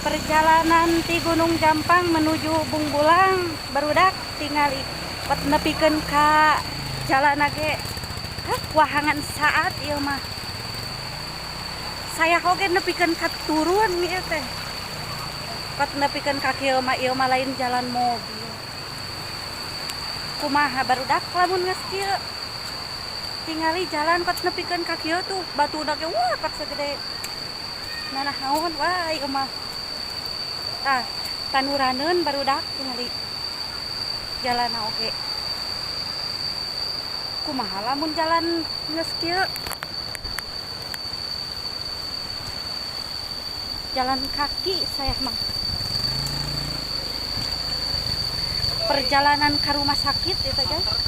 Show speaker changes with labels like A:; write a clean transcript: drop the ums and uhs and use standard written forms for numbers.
A: Perjalanan ti Gunung Jampang menuju Bungbulang barudak tingali pat nepikeun ka jalanna ge hah wahangan saat ieu mah. Saya oge nepikeun ka turun ieu teh. Pat nepikeun ka kieu mah ieu mah lain jalan mobil. Kumaha barudak lamun geus kieu. Tingali jalan pat nepikeun ka kieu tuh batuna ge wah pat sagede nanahaon wah ieu mah. Tah tanuraneun barudak tingali jalanna oge. Kumaha lamun jalan geus kieu. Jalan kaki saya mah. Perjalanan ke rumah sakit itu guys.